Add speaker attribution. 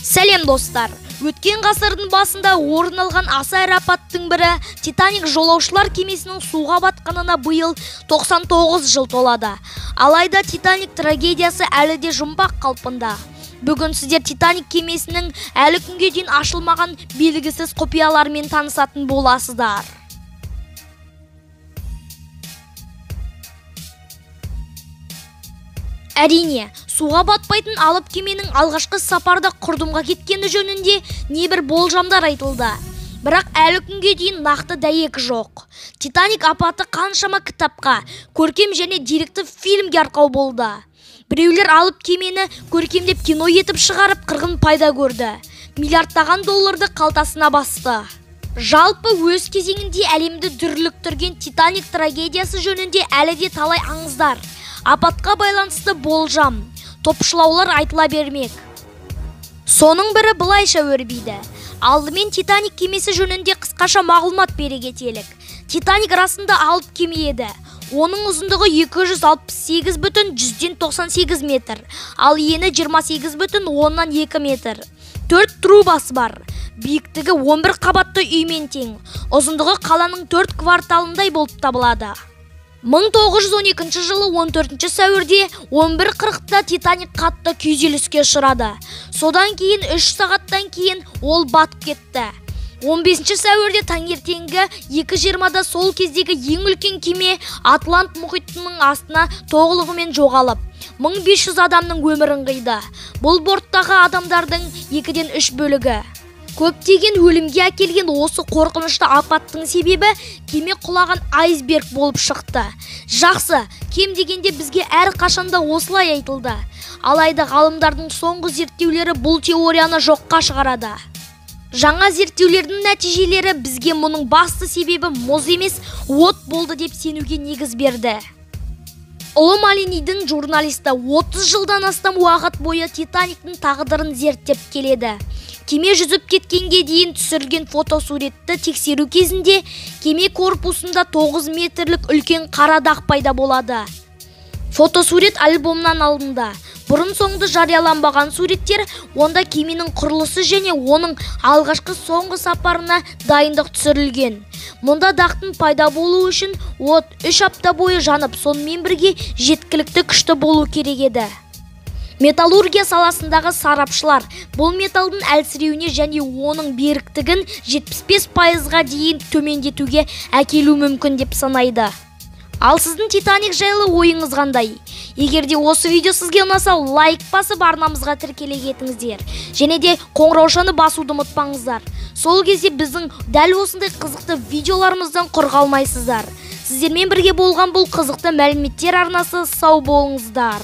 Speaker 1: Сәлем достар! Өткен ғасырдың басында орын алған аса ірі апаттың бірі Титаник жолаушылар кемесінің суға батқанына биыл 99 жыл толады. Алайда Титаник трагедиясы әлі де жұмбақ қалпында. Бүгін сіздер Титаник кемесінің әлі күнге дейін ашылмаған белгісіз құпиялармен танысатын боласыздар. Әрине, суға батпайтын алып кеменің алғашқы сапарда құрдымға кеткені жөнінде небір болжамдар айтылды. Бірақ әлі күнге дейін нақты дәйек жоқ. Титаник апаты қаншама кітапқа, көркем және деректі фильмге арқау болды. Біреулер алып кемені көркемдеп кино етіп шығарып қырғын пайда көрді. Миллиардтаған долларды қалтасына басты. Жалпы өз кезеңінде әлемді дүрліктірген Титаник трагедиясы жөнінде әлі де талай аңыздар, апатқа байланысты болжам, топшылаулар айтыла бермек. Соның бірі былайша өрбиді. Алдымен Титаник кемесі жөнінде қысқаша мағлұмат бере кетелік. Титаник расында алып кеме еді. Оның ұзындығы 268,98 метр, ал ені 28,2 метр. 4 трубасы бар. Биіктігі 11 қабатты үймен тең. Ұзындығы қаланың 4 кварталындай болып табылады. 1912 жылы 14 сәуірде 11:40-та Титаник қатты күйзеліске ұшырады. Содан кейін 3 сағаттан кейін ол батып кетті. 15 сәуірде таңертеңгі 2:20-да сол кездегі ең үлкен кеме Атлант мұхитының астына толығымен жоғалып, 1500 адамның өмірін қиды. Бұл борттағы адамдардың 2-ден 3 бөлігі. Көптеген өлімге әкелген осы қорқынышты апаттың себебі кеме құлаған айсберг болып шықты. Жақсы, кем дегенде бізге әр қашанда осылай айтылды. Алайда ғалымдардың соңғы зерттеулері бұл теорияны жоққа шығарады. Жаңа зерттеулердің нәтижелері бізге мұның басты себебі мұз емес, от болды деп сенуге негіз берді. Ұлы Малинидің журналисті 30 жылдан астам уақыт бойы Титаниктің тағдырын зерттеп келеді. Кеме жүзіп кеткенге дейін түсірілген фотосуретті тексеру кезінде кеме корпусында 9 метрлік үлкен қара дақ пайда болады. Фотосурет альбомнан алынды. Бұрын соңды жарияланбаған суреттер онда кеменің құрылысы және оның алғашқы соңғы сапарына дайындық түсірілген. Мұнда дақтың пайда болуы үшін от 3 апта бойы жанып, сонымен бірге жеткілікті күшті болу керек еді. Металлургия саласындағы сарапшылар бұл металдың әлсіреуіне және оның беріктігін 75%-ға дейін төмендетуге әкелу мүмкін деп санайды. Ал сіздің Титаник жайлы ойыңыз қандай? Егер де осы видео сізге ұнаса, лайк басып арнамызға тіркеле кетіңіздер. Және де қоңыраушаны басуды ұмытпаңыздар. Сол кезде біздің дәл осындай қызықты видеоларымыздан құр қалмайсыздар. Сіздермен бірге болған бұл қызықты мәліметтер арнасы, сау болыңыздар.